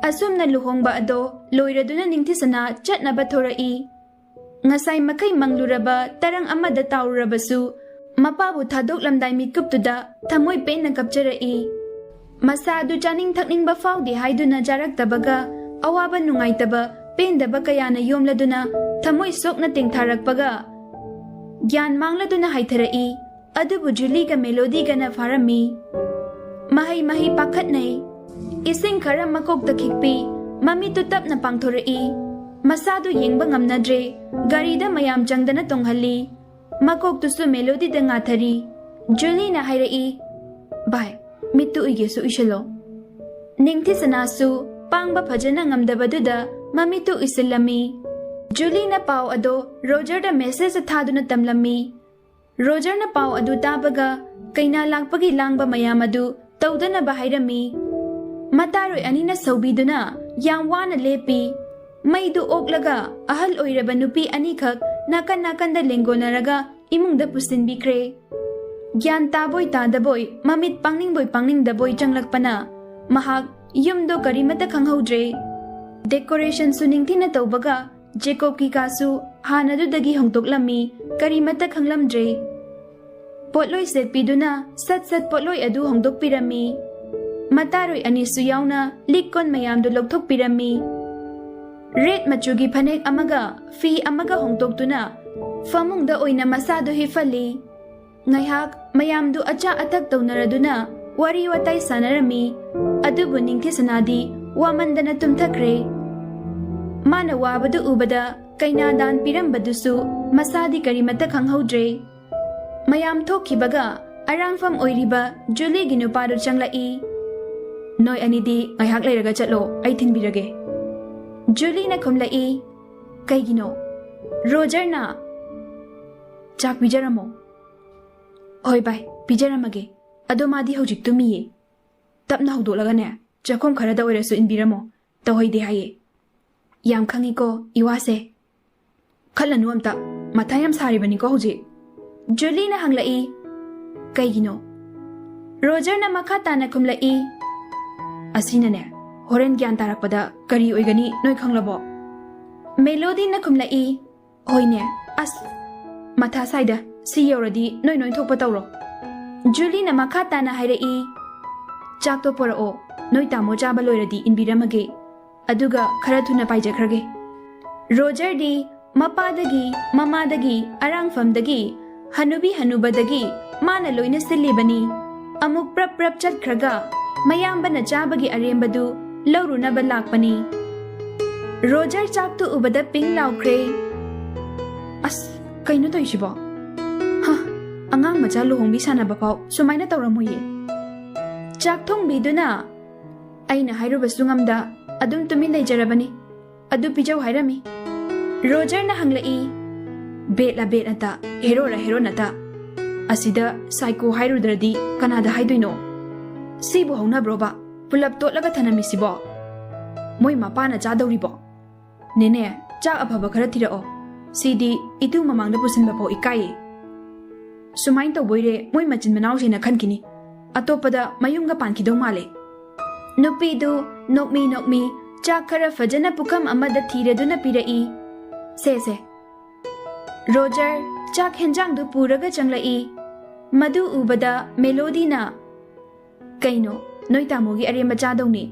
ꯑꯁꯨꯝꯅ ꯂꯨꯍꯣꯡꯕ ꯑꯗꯣ ꯂꯣꯏꯔꯗꯨꯅ ꯅꯤꯡꯊꯤꯁꯅꯥ ꯆꯠꯅꯕ ꯊꯣꯔꯛꯏ꯫ ꯉꯁꯥꯏ ꯃꯈꯩ ꯃꯪꯂꯨꯔꯕ ꯇꯔꯪ ꯑꯃꯗ ꯇꯥꯎꯔꯨꯔꯕꯁꯨ, ꯃꯄꯥꯕꯨ ꯊꯥꯗꯣꯛꯂꯝꯗꯥꯏ ꯃꯤꯀꯨꯞꯇꯨꯗ ꯊꯃꯣꯏ ꯄꯦꯟꯅ ꯀꯞꯆꯔꯛꯏ꯫ ꯃꯁꯥ ꯑꯗꯨ ꯆꯥꯅꯤꯡ ꯊꯛꯅꯤꯡꯕ ꯐꯥꯎꯗꯦ ꯍꯥꯏꯗꯨꯅ ꯆꯥꯔꯛꯇꯕꯒ, ꯑꯋꯥꯕ ꯅꯨꯡꯉꯥꯏꯇꯕ ꯄꯦꯟꯗꯕ ꯀꯌꯥꯅ ꯌꯣꯝꯂꯗꯨꯅ ꯊꯃꯣꯏ ꯁꯣꯛꯅ ꯇꯦꯡꯊꯥꯔꯛꯄꯒ, ꯒ꯭ꯌꯥꯟ ꯃꯥꯡꯂꯗꯨꯅ ꯍꯥꯏꯊꯔꯛꯏ꯫ ꯑꯗꯨꯕꯨ ꯖꯨꯂꯤꯒ ꯃꯦꯂꯣꯗꯤꯒꯅ ꯐꯥꯔꯝꯃꯤ꯫ ꯃꯍꯩ ꯃꯍꯩ ꯄꯥꯈꯠꯅꯩ꯫ ꯏꯁꯤꯡ ꯈꯔ ꯃꯀꯣꯛꯇ ꯈꯤꯛꯄꯤ, ꯃꯃꯤꯠꯇꯨ ꯇꯞꯅ ꯄꯥꯡꯊꯣꯔꯛꯏ꯫ ꯃꯁꯥꯗꯨ ꯌꯦꯡꯕ ꯉꯝꯅꯗ꯭ꯔꯦ꯫ ꯒꯥꯔꯤꯗ ꯃꯌꯥꯝ ꯆꯪꯗꯅ ꯇꯣꯡꯍꯜꯂꯤ꯫ ꯃꯀꯣꯛꯇꯨꯁꯨ ꯃꯦꯂꯣꯗꯤꯗ ꯉꯥꯊꯔꯤ꯫ ꯖꯨꯂꯤꯅ ꯍꯥꯏꯔꯛꯏ, "ꯚꯥꯏ, ꯃꯤꯠꯇꯨ ꯎꯏꯒꯦꯁꯨ ꯎꯏꯁꯤꯜꯂꯣ꯫" ꯅꯤꯡꯊꯤꯁꯅꯥꯁꯨ ꯄꯥꯡꯕ ꯐꯖꯅ ꯉꯝꯗꯕꯗꯨꯗ ꯃꯃꯤꯠꯇꯨ ꯎꯏꯁꯤꯜꯂꯝꯃꯤ꯫ ꯖꯨꯂꯤꯅ ꯄꯥꯎ ꯑꯗꯣ ꯔꯣꯖꯔꯗ ꯃꯦꯁꯦꯖ ꯊꯥꯗꯨꯅ ꯇꯝꯂꯝꯃꯤ꯫ ꯔꯣꯖꯔꯅ ꯄꯥꯎ ꯑꯗꯨ ꯇꯥꯕꯒ ꯀꯩꯅꯥ ꯂꯥꯛꯄꯒꯤ ꯂꯥꯡꯕ ꯃꯌꯥꯝ ꯑꯗꯨ ꯇꯧꯗꯅꯕ ꯍꯥꯏꯔꯝꯃꯤ꯫ ꯃꯇꯥꯔꯣꯏ ꯑꯅꯤꯅ ꯁꯧꯕꯤꯗꯨꯅ ꯌꯥꯝ ꯋꯥꯅ ꯂꯦꯞꯄꯤ꯫ ꯃꯩꯗꯨ ꯑꯣꯛꯂꯒ ꯑꯍꯜ ꯑꯣꯏꯔꯕ ꯅꯨꯄꯤ ꯑꯅꯤꯈꯛ ꯅꯥꯀꯟ ꯅꯥꯀꯟꯗ ꯂꯦꯡꯒꯣꯟꯅꯔꯒ ꯏꯃꯨꯡꯗ ꯄꯨꯁꯤꯟꯕꯤꯈ꯭ꯔꯦ꯫ ꯒ꯭ꯌꯥꯟ ꯇꯥꯕꯣꯏ ꯇꯥꯗꯕꯣꯏ, ꯃꯃꯤꯠ ꯄꯥꯡꯅꯤꯡꯕꯣꯏ ꯄꯥꯡꯅꯤꯡꯗꯕꯣꯏ ꯆꯪꯂꯛꯄꯅ ꯃꯍꯥꯛ ꯌꯨꯝꯗꯣ ꯀꯔꯤꯃꯠꯇ ꯈꯪꯍꯧꯗ꯭ꯔꯦ꯫ ꯗꯦꯀꯣꯔꯦꯁꯟꯁꯨ ꯅꯤꯡꯊꯤꯅ ꯇꯧꯕꯒ ꯖꯦꯀꯣꯕꯀꯤ ꯀꯥꯁꯨ ꯍꯥꯟꯅꯗꯨꯗꯒꯤ ꯍꯣꯡꯗꯣꯛꯂꯝꯃꯤ, ꯀꯔꯤꯃꯠꯇ ꯈꯪꯂꯝꯗ꯭ꯔꯦ꯫ ꯄꯣꯠꯂꯣꯏ ꯁꯦꯠꯄꯤꯗꯨꯅ ꯁꯠ ꯁꯠ ꯄꯣꯠꯂꯣꯏ ꯑꯗꯨ ꯍꯣꯡꯗꯣꯛꯄꯤꯔꯝꯃꯤ꯫ ꯃꯇꯥꯔꯣꯏ ꯑꯅꯤꯁꯨ ꯌꯥꯎꯅ ꯂꯤꯛ ꯀꯣꯟ ꯃꯌꯥꯝꯗꯨ ꯂꯧꯊꯣꯛꯄꯤꯔꯝꯃꯤ꯫ ꯔꯦꯗ ꯃꯆꯨꯒꯤ ꯐꯅꯦꯛ ꯑꯃꯒ ꯐꯤ ꯑꯃꯒ ꯍꯣꯡꯗꯣꯛꯇꯨꯅ ꯐꯃꯨꯡꯗ ꯑꯣꯏꯅ ꯃꯁꯥꯗꯨ ꯍꯤꯞꯍꯜꯂꯤ꯫ ꯉꯥꯏꯍꯥꯛ ꯃꯌꯥꯝꯗꯨ ꯑꯆꯥ ꯑꯊꯛ ꯇꯧꯅꯔꯗꯨꯅ ꯋꯥꯔꯤ ꯋꯥꯇꯥꯏ ꯁꯥꯟꯅꯔꯝꯃꯤ꯫ ꯑꯗꯨꯕꯨ ꯅꯤꯡꯊꯤꯁꯅꯥꯗꯤ ꯋꯥꯃꯟꯗꯅ ꯇꯨꯝꯊꯈ꯭ꯔꯦ꯫ ꯃꯥꯅ ꯋꯥꯕꯗꯨ ꯎꯕꯗ ꯀꯩꯅꯥ ꯗꯥꯟ ꯄꯤꯔꯝꯕꯗꯨꯁꯨ ꯃꯁꯥꯗꯤ ꯀꯔꯤꯃꯠꯇ ꯈꯪꯍꯧꯗ꯭ꯔꯦ꯫ ꯃꯌꯥꯝ ꯊꯣꯛꯈꯤꯕꯒ ꯑꯔꯥꯡꯐꯝ ꯑꯣꯏꯔꯤꯕ ꯖꯨꯂꯤꯒꯤ ꯅꯨꯄꯥꯗꯨ ꯆꯪꯂꯛꯏ꯫ "ꯅꯣꯏ ꯑꯅꯤꯗꯤ ꯉꯥꯏꯍꯥꯛ ꯂꯩꯔꯒ ꯆꯠꯂꯣ, ꯑꯩ ꯊꯤꯟꯕꯤꯔꯒꯦ꯫" ꯖꯨꯂꯤꯅ ꯈꯨꯝꯂꯛꯏ, "ꯀꯩꯒꯤꯅꯣ?" ꯔꯣꯖꯔꯅ, "ꯆꯥꯛ ꯄꯤꯖꯔꯝꯃꯣ꯫" "ꯍꯣꯏ ꯚꯥꯏ, ꯄꯤꯖꯔꯝꯃꯒꯦ꯫ ꯑꯗꯣ ꯃꯥꯗꯤ ꯍꯧꯖꯤꯛ ꯇꯨꯝꯃꯤꯌꯦ꯫ ꯇꯞꯅ ꯍꯧꯗꯣꯛꯂꯒꯅꯦ, ꯆꯥꯛꯈꯨꯝ ꯈꯔꯗ ꯑꯣꯏꯔꯁꯨ ꯏꯟꯕꯤꯔꯝꯃꯣ꯫ ꯇꯧꯍꯩꯗꯦ ꯍꯥꯏꯌꯦ꯫ ꯌꯥꯝ ꯈꯪꯉꯤꯀꯣ, ꯏꯋꯥꯁꯦ꯫ ꯈꯠꯂꯅꯨ ꯑꯝꯇ꯫ ꯃꯊꯥ ꯌꯥꯝ ꯁꯥꯔꯤꯕꯅꯤꯀꯣ ꯍꯧꯖꯤꯛ꯫" ꯖꯨꯂꯤꯅ ꯍꯪꯂꯛꯏ, "ꯀꯩꯒꯤꯅꯣ?" ꯔꯣꯖꯔꯅ ꯃꯈꯥ ꯇꯥꯅ ꯈꯨꯝꯂꯛꯏ, "ꯑꯁꯤꯅꯅꯦ, ꯍꯣꯔꯦꯟ ꯒ꯭ꯌꯥꯟ ꯇꯥꯔꯛꯄꯗ ꯀꯔꯤ ꯑꯣꯏꯒꯅꯤ ꯅꯣꯏ ꯈꯪꯂꯕꯣ?" ꯃꯦꯂꯣꯗꯤꯅ ꯈꯨꯝꯂꯛꯏ, "ꯍꯣꯏꯅꯦ, ꯑꯁ, ꯃꯊꯥ ꯁꯥꯏꯗ, ꯁꯤ ꯌꯧꯔꯗꯤ ꯅꯣꯏ ꯅꯣꯏ ꯊꯣꯛꯄ ꯇꯧꯔꯣ꯫" ꯖꯨꯂꯤꯅ ꯃꯈꯥ ꯇꯥꯅ ꯍꯥꯏꯔꯛꯏ, "ꯆꯥꯛꯇꯣ ꯄꯣꯔꯛꯑꯣ, ꯅꯣꯏ ꯇꯥꯃꯣ ꯆꯥꯕ ꯂꯣꯏꯔꯗꯤ ꯏꯟꯕꯤꯔꯝꯃꯒꯦ, ꯑꯗꯨꯒ ꯈꯔ ꯊꯨꯅ ꯄꯥꯏꯖꯈ꯭ꯔꯒꯦ꯫" ꯔꯣꯖꯔꯗꯤ ꯃꯄꯥꯗꯒꯤ, ꯃꯃꯥꯗꯒꯤ, ꯑꯔꯥꯡꯐꯝꯗꯒꯤ, ꯍꯅꯨꯕꯤ ꯍꯅꯨꯕꯗꯒꯤ ꯃꯥꯅ ꯂꯣꯏꯅ ꯁꯤꯜꯂꯤꯕꯅꯤ꯫ ꯑꯃꯨꯛ ꯄ꯭ꯔꯞ ꯄ꯭ꯔꯞ ꯆꯠꯈ꯭ꯔꯒ ꯃꯌꯥꯝꯕꯅ ꯆꯥꯕꯒꯤ ꯑꯔꯦꯝꯕꯗꯨ ꯂꯧꯔꯨꯅꯕ ꯂꯥꯛꯄꯅꯤ꯫ ꯔꯣꯖꯔ ꯆꯥꯛꯇꯨ ꯎꯕꯗ ꯄꯤꯡ ꯂꯥꯎꯈ꯭ꯔꯦ꯫ "ꯑꯁ, ꯀꯩꯅꯣ ꯇꯧꯔꯤꯁꯤꯕꯣ? ꯍ, ꯑꯉꯥꯡ ꯃꯆꯥ ꯂꯨꯍꯣꯡꯕꯤ ꯁꯥꯟꯅꯕ ꯐꯥꯎ ꯁꯨꯃꯥꯏꯅ ꯇꯧꯔꯝꯃꯣꯏꯌꯦ꯫" ꯆꯥꯛ ꯊꯣꯡꯕꯤꯗꯨꯅ, "ꯑꯩꯅ ꯍꯥꯏꯔꯨꯕꯁꯨ ꯉꯝꯗ ꯑꯗꯨꯝ ꯇꯨꯃꯤꯟ ꯂꯩꯖꯔꯕꯅꯤ꯫ ꯑꯗꯨ ꯄꯤꯖꯧ ꯍꯥꯏꯔꯝꯃꯤ꯫" ꯔꯣꯖꯔꯅ ꯍꯪꯂꯛꯏ, "ꯕꯦꯠꯂ ꯕꯦꯠꯅꯇ, ꯍꯦꯔꯣꯔ ꯍꯦꯔꯣꯅꯇ꯫ ꯑꯁꯤꯗ ꯁꯥꯏꯀꯣ ꯍꯥꯏꯔꯨꯗ꯭ꯔꯗꯤ ꯀꯅꯥꯗ ꯍꯥꯏꯗꯣꯏꯅꯣ? ꯁꯤꯕꯨ ꯍꯧꯅꯕ꯭ꯔꯣꯕ? ꯄꯨꯂꯞ ꯇꯣꯠꯂꯒ ꯊꯅꯝꯃꯤꯁꯤꯕꯣ? ꯃꯣꯏ ꯃꯄꯥꯅ ꯆꯥꯗꯧꯔꯤꯕꯣ? ꯅꯦꯅꯦ, ꯆꯥꯛ ꯑꯐꯕ ꯈꯔ ꯊꯤꯔꯛꯑꯣ꯫ ꯁꯤꯗꯤ ꯏꯇꯨ ꯃꯃꯥꯡꯗ ꯄꯨꯁꯤꯟꯕ ꯐꯥꯎ ꯏꯀꯥꯏꯌꯦ꯫ ꯁꯨꯃꯥꯏꯅ ꯇꯧꯕꯣꯏꯔꯦ ꯃꯣꯏ ꯃꯆꯤꯟ ꯃꯅꯥꯎꯁꯦꯅ ꯈꯟꯈꯤꯅꯤ꯫ ꯑꯇꯣꯞꯄꯗ ꯃꯌꯨꯝꯒ ꯄꯥꯟꯈꯤꯗꯧ ꯃꯥꯜꯂꯦ꯫" ꯅꯨꯄꯤꯗꯨ ꯅꯣꯛꯃꯤ ꯅꯣꯛꯃꯤ ꯆꯥꯛ ꯈꯔ ꯐꯖꯅ ꯄꯨꯈꯝ ꯑꯃꯗ ꯊꯤꯔꯗꯨꯅ ꯄꯤꯔꯛꯏ꯫ "ꯁꯦ, ꯁꯦ꯫" ꯔꯣꯖꯔ ꯆꯥꯛ ꯍꯦꯟꯖꯥꯡꯗꯨ ꯄꯨꯔꯒ ꯆꯪꯂꯛꯏ꯫ ꯃꯗꯨ ꯎꯕꯗ ꯃꯦꯂꯣꯗꯤꯅ, "ꯀꯩꯅꯣ, ꯅꯣꯏ ꯇꯥꯃꯣꯒꯤ ꯑꯔꯦꯝꯕ ꯆꯥꯗꯧꯅꯤ?"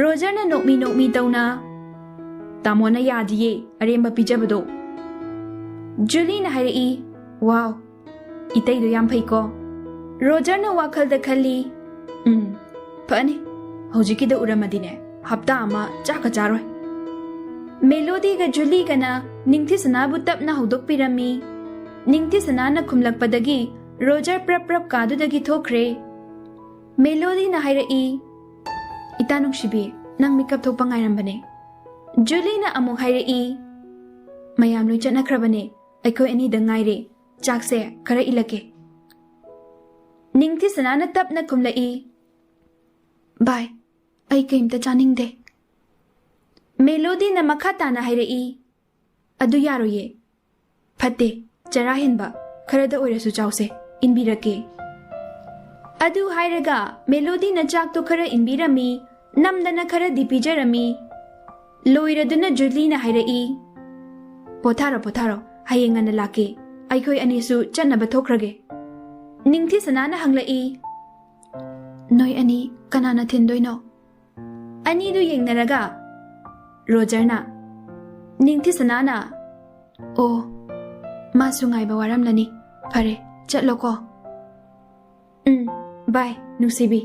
ꯔꯣꯖꯔꯅ ꯅꯣꯛꯃꯤ ꯅꯣꯛꯃꯤ ꯇꯧꯅ, "ꯇꯥꯃꯣꯅ ꯌꯥꯗꯤꯌꯦ ꯑꯔꯦꯝꯕ ꯄꯤꯖꯕꯗꯣ꯫" ꯖꯨꯂꯤꯅ ꯍꯥꯏꯔꯛꯏ, "ꯋꯥꯎ, ꯏꯇꯩꯗꯣ ꯌꯥꯝ ꯐꯩꯀꯣ꯫" ꯔꯣꯖꯔꯅ ꯋꯥꯈꯜꯗ ꯈꯜꯂꯤ, "ꯎꯝ, ꯐꯅꯤ꯫ ꯍꯧꯖꯤꯛꯀꯤꯗ ꯎꯔꯝꯃꯗꯤꯅꯦ, ꯍꯞꯇꯥ ꯑꯃ ꯆꯥꯛꯀ ꯆꯥꯔꯣꯏ꯫" ꯃꯦꯂꯣꯗꯤꯒ ꯖꯨꯂꯤꯒꯅ ꯅꯤꯡꯊꯤꯁꯅꯥꯕꯨ ꯇꯞꯅ ꯍꯧꯗꯣꯛꯄꯤꯔꯝꯃꯤ꯫ ꯅꯤꯡꯊꯤꯁꯅꯥꯅ ꯈꯨꯝꯂꯛꯄꯗꯒꯤ ꯔꯣꯖꯔ ꯄ꯭ꯔꯞ ꯄ꯭ꯔꯞ ꯀꯥꯗꯨꯗꯒꯤ ꯊꯣꯛꯈ꯭ꯔꯦ꯫ ꯃꯦꯂꯣꯗꯤꯅ ꯍꯥꯏꯔꯛꯏ, "ꯏꯇꯥ ꯅꯨꯡꯁꯤꯕꯤ, ꯅꯪ ꯃꯤꯀꯞ ꯊꯣꯛꯄ ꯉꯥꯏꯔꯝꯕꯅꯦ꯫ ꯖꯨꯂꯤꯅ ꯑꯃꯨꯛ ꯍꯥꯏꯔꯛꯏ, "ꯃꯌꯥꯝ ꯂꯣꯏ ꯆꯠꯅꯈ꯭ꯔꯕꯅꯦ, ꯑꯩꯈꯣꯏ ꯑꯅꯤꯗ ꯉꯥꯏꯔꯦ꯫ ꯆꯥꯛꯁꯦ ꯈꯔ ꯏꯜꯂꯛꯀꯦ꯫" ꯅꯤꯡꯊꯤꯁꯅꯥꯅ ꯇꯞꯅ ꯈꯨꯝꯂꯛꯏ, "ꯚꯥꯏ, ꯑꯩ ꯀꯩꯝꯇ ꯆꯥꯅꯤꯡꯗꯦ꯫" ꯃꯦꯂꯣꯗꯤꯅ ꯃꯈꯥ ꯇꯥꯅ ꯍꯥꯏꯔꯛꯏ, "ꯑꯗꯨ ꯌꯥꯔꯣꯏꯌꯦ꯫ ꯐꯠꯇꯦ, ꯆꯔꯥ ꯍꯦꯟꯕ꯫ ꯈꯔꯗ ꯑꯣꯏꯔꯁꯨ ꯆꯥꯎꯁꯦ, ꯏꯟꯕꯤꯔꯛꯀꯦ꯫" ꯑꯗꯨ ꯍꯥꯏꯔꯒ ꯃꯦꯂꯣꯗꯤꯅ ꯆꯥꯛꯇꯣ ꯈꯔ ꯏꯟꯕꯤꯔꯝꯃꯤ, ꯅꯝꯗꯅ ꯈꯔꯗꯤ ꯄꯤꯖꯔꯝꯃꯤ꯫ ꯂꯣꯏꯔꯗꯨꯅ ꯖꯨꯂꯤꯅ ꯍꯥꯏꯔꯛꯏ, "ꯄꯣꯊꯥꯔꯣ, ꯄꯣꯊꯥꯔꯣ, ꯍꯌꯦꯡ ꯉꯟꯅ ꯂꯥꯛꯀꯦ꯫ ꯑꯩꯈꯣꯏ ꯑꯅꯤꯁꯨ ꯆꯠꯅꯕ ꯊꯣꯛꯈ꯭ꯔꯒꯦ꯫" ꯅꯤꯡꯊꯤꯁꯅꯥꯅ ꯍꯪꯂꯛꯏ, "ꯅꯣꯏ ꯑꯅꯤ ꯀꯅꯥꯅ ꯊꯤꯟꯗꯣꯏꯅꯣ?" ꯑꯅꯤꯗꯨ ꯌꯦꯡꯅꯔꯒ ꯔꯣꯖꯔꯅ, ꯅꯤꯡꯊꯤꯁꯅꯥꯅ, "ꯑꯣ, ꯃꯥꯁꯨ ꯉꯥꯏꯕ ꯋꯥꯔꯝꯂꯅꯤ꯫ ꯐꯔꯦ, ꯆꯠꯂꯣꯀꯣ꯫" "ꯎꯝ, ꯕꯥꯏ, ꯅꯨꯡꯁꯤꯕꯤ꯫"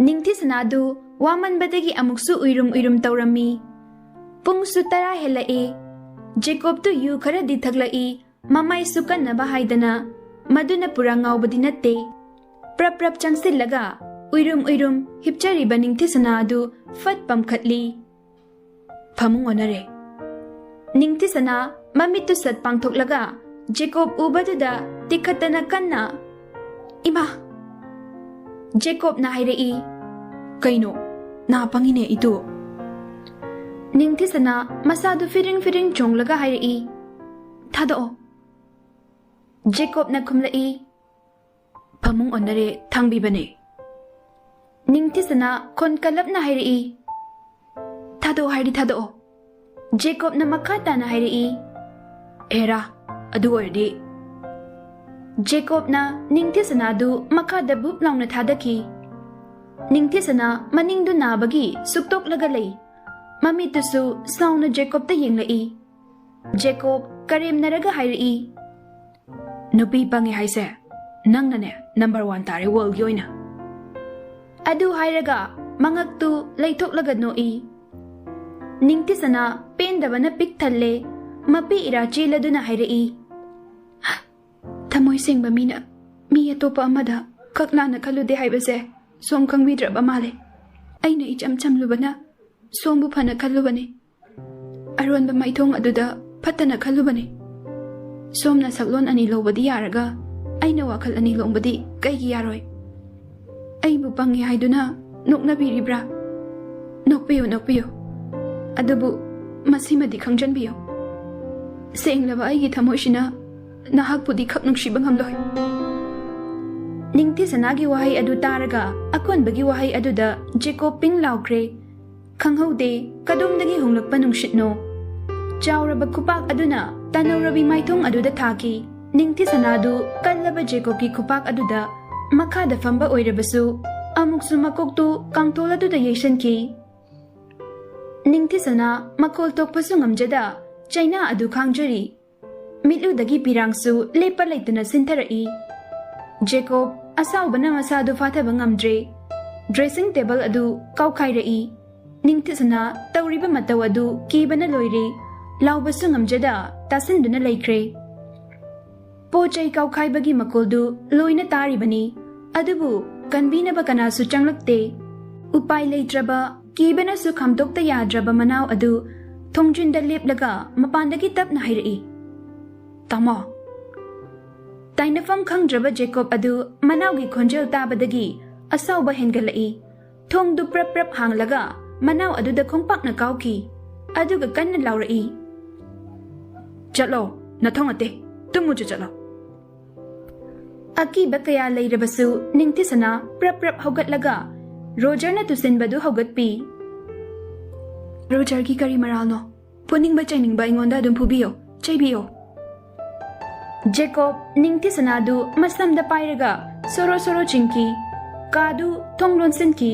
ꯅꯤꯡꯊꯤꯁꯅꯥꯗꯨ ꯋꯥꯃꯟꯕꯗꯒꯤ ꯑꯃꯨꯛꯁꯨ ꯎꯏꯔꯨꯝ ꯎꯏꯔꯨꯝ ꯇꯧꯔꯝꯃꯤ꯫ ꯄꯨꯡꯁꯨ ꯇꯔꯥ ꯍꯦꯜꯂꯛꯏ꯫ ꯖꯦꯀꯣꯕꯇꯨ ꯌꯨ ꯈꯔꯗꯤ ꯊꯛꯂꯛꯏ, ꯃꯃꯥꯏꯁꯨ ꯀꯟꯅꯕ ꯍꯥꯏꯗꯅ꯫ ꯃꯗꯨꯅ ꯄꯨꯔꯥ ꯉꯥꯎꯕꯗꯤ ꯅꯠꯇꯦ꯫ ꯄ꯭ꯔꯞ ꯄ꯭ꯔꯞ ꯆꯪꯁꯤꯜꯂꯒ ꯎꯏꯔꯨꯝ ꯎꯏꯔꯨꯝ ꯍꯤꯞꯆꯔꯤꯕ ꯅꯤꯡꯊꯤꯁꯅꯥ ꯑꯗꯨ ꯐꯠ ꯄꯝꯈꯠꯂꯤ꯫ ꯐꯃꯨꯡ ꯑꯣꯟꯅꯔꯦ꯫ ꯅꯤꯡꯊꯤꯁꯅꯥ ꯃꯃꯤꯠꯇꯨ ꯁꯠ ꯄꯥꯡꯊꯣꯛꯂꯒ ꯖꯦꯀꯣꯕ ꯎꯕꯗꯨꯗ ꯇꯤꯈꯠꯇꯅ ꯀꯟꯅ, "ꯏꯃꯥ!" ꯖꯦꯀꯣꯕꯅ ꯍꯥꯏꯔꯛꯏ, "ꯀꯩꯅꯣ? ꯅꯥ ꯄꯪꯉꯤꯅꯦ ꯏꯇꯨ?" ꯅꯤꯡꯊꯤꯁꯅꯥ ꯃꯁꯥꯗꯨ ꯐꯤꯔꯤꯡ ꯐꯤꯔꯤꯡ ꯆꯣꯡꯂꯒ ꯍꯥꯏꯔꯛꯏ, "ꯊꯥꯗꯣꯛꯑꯣ꯫" ꯖꯦꯀꯣꯕꯅ ꯈꯨꯝꯂꯛꯏ, "ꯐꯃꯨꯡ ꯑꯣꯟꯅꯔꯦ, ꯊꯥꯡꯕꯤꯕꯅꯦ꯫" ꯅꯤꯡꯊꯤꯁꯅꯥ ꯈꯣꯟ ꯀꯜꯂꯞꯅ ꯍꯥꯏꯔꯛꯏ, "ꯊꯥꯗꯣꯛꯑꯣ ꯍꯥꯏꯔꯗꯤ ꯊꯥꯗꯣꯛꯑꯣ꯫" ꯖꯦꯀꯣꯕꯅ ꯃꯈꯥ ꯇꯥꯅ ꯍꯥꯏꯔꯛꯏ, "ꯑꯦꯔꯥ, ꯑꯗꯨ ꯑꯣꯏꯔꯗꯤ꯫" ꯖꯦꯀꯣꯕꯅ ꯅꯤꯡꯊꯤꯁꯅꯥꯗꯨ ꯃꯈꯥꯗ ꯕꯨꯞ ꯂꯥꯎꯅ ꯊꯥꯗꯈꯤ꯫ ꯅꯤꯡꯊꯤꯁꯅꯥ ꯃꯅꯤꯡꯗꯨ ꯅꯥꯕꯒꯤ ꯁꯨꯛꯇꯣꯛꯂꯒ ꯂꯩ꯫ ꯃꯃꯤꯠꯇꯨꯁꯨ ꯁꯥꯎꯅ ꯖꯦꯀꯣꯕꯇ ꯌꯦꯡꯂꯛꯏ꯫ ꯖꯦꯀꯣꯕ ꯀꯔꯦꯝꯅꯔꯒ ꯍꯥꯏꯔꯛꯏ, "ꯅꯨꯄꯤ ꯄꯪꯉꯦ ꯍꯥꯏꯁꯦ ꯅꯪꯅꯅꯦ, ꯅꯝꯕꯔ ꯋꯥꯟ ꯇꯥꯔꯦ ꯋꯥꯔꯜꯒꯤ ꯑꯣꯏꯅ꯫" ꯑꯗꯨ ꯍꯥꯏꯔꯒ ꯃꯉꯛꯇꯨ ꯂꯩꯊꯣꯛꯂꯒ ꯅꯣꯛꯏ꯫ ꯅꯤꯡꯊꯤꯁꯅꯥ ꯄꯦꯟꯗꯕꯅ ꯄꯤꯛ ꯊꯜꯂꯦ꯫ ꯃꯄꯤ ꯏꯔꯥ ꯆꯦꯜꯂꯗꯨꯅ ꯍꯥꯏꯔꯛꯏ, "ꯊꯃꯣꯏ ꯁꯦꯡꯕ ꯃꯤꯅ ꯃꯤ ꯑꯇꯣꯞꯄ ꯑꯃꯗ ꯀꯛ ꯂꯥꯟꯅ ꯈꯜꯂꯨꯗꯦ ꯍꯥꯏꯕꯁꯦ ꯁꯣꯝ ꯈꯪꯕꯤꯗ꯭ꯔꯕ ꯃꯥꯜꯂꯦ꯫ ꯑꯩꯅ ꯏꯆꯝ ꯆꯝꯂꯨꯕꯅ ꯁꯣꯝꯕꯨ ꯐꯅ ꯈꯜꯂꯨꯕꯅꯤ꯫ ꯑꯔꯣꯟꯕ ꯃꯥꯏꯊꯣꯡ ꯑꯗꯨꯗ ꯐꯠꯇꯅ ꯈꯜꯂꯨꯕꯅꯤ꯫ ꯁꯣꯝꯅ ꯁꯛꯂꯣꯟ ꯑꯅꯤ ꯂꯧꯕꯗꯤ ꯌꯥꯔꯒ ꯑꯩꯅ ꯋꯥꯈꯜ ꯑꯅꯤ ꯂꯣꯡꯕꯗꯤ ꯀꯩꯒꯤ ꯌꯥꯔꯣꯏ? ꯑꯩꯕꯨ ꯄꯪꯉꯤ ꯍꯥꯏꯗꯨꯅ ꯅꯣꯛꯅꯕꯤꯔꯤꯕ꯭ꯔꯥ? ꯅꯣꯛꯄꯤꯌꯨ, ꯅꯣꯛꯄꯤꯌꯨ꯫ ꯑꯗꯨꯕꯨ ꯃꯁꯤꯃꯗꯤ ꯈꯪꯖꯟꯕꯤꯌꯨ꯫ ꯁꯦꯡꯂꯕ ꯑꯩꯒꯤ ꯊꯃꯣꯏꯁꯤꯅ ꯅꯍꯥꯛꯄꯨꯗꯤ ꯈꯛ ꯅꯨꯡꯁꯤꯕ ꯉꯝꯂꯣꯏ꯫ ꯅꯤꯡꯊꯤꯁꯅꯥꯒꯤ ꯋꯥꯍꯩ ꯑꯗꯨ ꯇꯥꯔꯒ ꯑꯀꯣꯟꯕꯒꯤ ꯋꯥꯍꯩ ꯑꯗꯨꯗ ꯖꯦꯀꯣꯕ ꯄꯤꯡ ꯂꯥꯎꯈ꯭ꯔꯦ꯫ ꯈꯪꯍꯧꯗꯦ ꯀꯗꯣꯝꯗꯒꯤ ꯍꯨꯝꯂꯛꯄ ꯅꯨꯡꯁꯤꯠꯅꯣ꯫ ꯆꯥꯎꯔꯕ ꯈꯨꯄꯥꯛ ꯑꯗꯨꯅ ꯇꯅꯧꯔꯕꯤ ꯃꯥꯏꯊꯣꯡ ꯑꯗꯨꯗ ꯊꯥꯈꯤ꯫ ꯅꯤꯡꯊꯤꯁꯅꯥꯗꯨ ꯀꯜꯂꯕ ꯖꯦꯀꯣꯕꯀꯤ ꯈꯨꯄꯥꯛ ꯑꯗꯨꯗ ꯃꯈꯥꯗ ꯐꯝꯕ ꯑꯣꯏꯔꯕꯁꯨ ꯑꯃꯨꯛꯁꯨ ꯃꯀꯣꯛꯇꯨ ꯀꯥꯡꯊꯣꯜ ꯑꯗꯨꯗ ꯌꯩꯁꯟꯈꯤ꯫ ꯅꯤꯡꯊꯤꯁꯅꯥ ꯃꯈꯣꯜ ꯊꯣꯛꯄꯁꯨ ꯉꯝꯖꯗ ꯆꯩꯅꯥ ꯑꯗꯨ ꯈꯥꯡꯖꯔꯤ꯫ ꯃꯤꯠꯂꯨꯗꯒꯤ ꯄꯤꯔꯥꯡꯁꯨ ꯂꯦꯞꯄ ꯂꯩꯇꯅ ꯁꯤꯟꯊꯔꯛꯏ꯫ ꯖꯦꯀꯣꯕ ꯑꯁꯥꯎꯕꯅ ꯃꯁꯥꯗꯨ ꯐꯥꯊꯕ ꯉꯝꯗ꯭ꯔꯦ꯫ ꯗ꯭ꯔꯦꯁꯤꯡ ꯇꯦꯕꯜ ꯑꯗꯨ ꯀꯥꯎꯈꯥꯏꯔꯛꯏ꯫ ꯅꯤꯡꯊꯤꯁꯅꯥ ꯇꯧꯔꯤꯕ ꯃꯇꯧ ꯑꯗꯨ ꯀꯤꯕꯅ ꯂꯣꯏꯔꯦ꯫ ꯂꯥꯎꯕꯁꯨ ꯉꯝꯖꯗ ꯇꯥꯁꯤꯟꯗꯨꯅ ꯂꯩꯈ꯭ꯔꯦ꯫ ꯄꯣꯠ ꯆꯩ ꯀꯥꯎꯈꯥꯏꯕꯒꯤ ꯃꯈꯣꯜꯗꯨ ꯂꯣꯏꯅ ꯇꯥꯔꯤꯕꯅꯤ, ꯑꯗꯨꯕꯨ ꯀꯟꯕꯤꯅꯕ ꯀꯅꯥꯁꯨ ꯆꯪꯂꯛꯇꯦ꯫ ꯎꯄꯥꯏ ꯂꯩꯇ꯭ꯔꯕ, ꯀꯤꯕꯅꯁꯨ ꯈꯥꯝꯗꯣꯛꯇ ꯌꯥꯗ꯭ꯔꯕ ꯃꯅꯥꯎ ꯑꯗꯨ ꯊꯣꯡꯖꯤꯟꯗ ꯂꯦꯞꯂꯒ ꯃꯄꯥꯟꯗꯒꯤ ꯇꯞꯅ ꯍꯥꯏꯔꯛꯏ, "ꯇꯥꯃꯣ!" ꯇꯥꯏꯅꯐꯝ ꯈꯪꯗ꯭ꯔꯕ ꯖꯦꯀꯣꯕ ꯑꯗꯨ ꯃꯅꯥꯎꯒꯤ ꯈꯣꯟꯖꯦꯜ ꯇꯥꯕꯗꯒꯤ ꯑꯁꯥꯎꯕ ꯍꯦꯟꯒꯠꯂꯛꯏ꯫ ꯊꯣꯡꯗꯨ ꯄ꯭ꯔꯞ ꯄ꯭ꯔꯞ ꯍꯥꯡꯂꯒ ꯃꯅꯥꯎ ꯑꯗꯨꯗ ꯈꯣꯡꯄꯥꯛꯅ ꯀꯥꯎꯈꯤ꯫ ꯑꯗꯨꯒ ꯀꯟꯅ ꯂꯥꯎꯔꯛꯏ, "ꯆꯠꯂꯣ, ꯅꯊꯧ ꯅꯠꯇꯦ, ꯇꯨꯝꯃꯨꯆꯣ ꯆꯠꯂꯣ!" ꯑꯀꯤꯕ ꯀꯌꯥ ꯂꯩꯔꯕꯁꯨ ꯅꯤꯡꯊꯤꯁꯅꯥ ꯄ꯭ꯔꯞ ꯄ꯭ꯔꯞ ꯍꯧꯒꯠꯂꯒ ꯔꯣꯖꯔꯅ ꯇꯨꯁꯤꯟꯕꯗꯨ ꯍꯧꯒꯠꯄꯤ꯫ "ꯔꯣꯖꯔꯒꯤ ꯀꯔꯤ ꯃꯔꯥꯜꯅꯣ? ꯐꯨꯅꯤꯡꯕ ꯆꯩꯅꯤꯡꯕ ꯑꯩꯉꯣꯟꯗ ꯑꯗꯨꯝ ꯐꯨꯕꯤꯌꯣ, ꯆꯩꯕꯤꯌꯣ꯫" ꯖꯦꯀꯣꯕ ꯅꯤꯡꯊꯤꯁꯅꯥꯗꯨ ꯃꯁꯝꯗ ꯄꯥꯏꯔꯒ ꯁꯣꯔꯣ ꯁꯣꯔꯣ ꯆꯤꯡꯈꯤ꯫ ꯀꯥꯗꯨ ꯊꯣꯡ ꯂꯣꯟꯁꯤꯟꯈꯤ꯫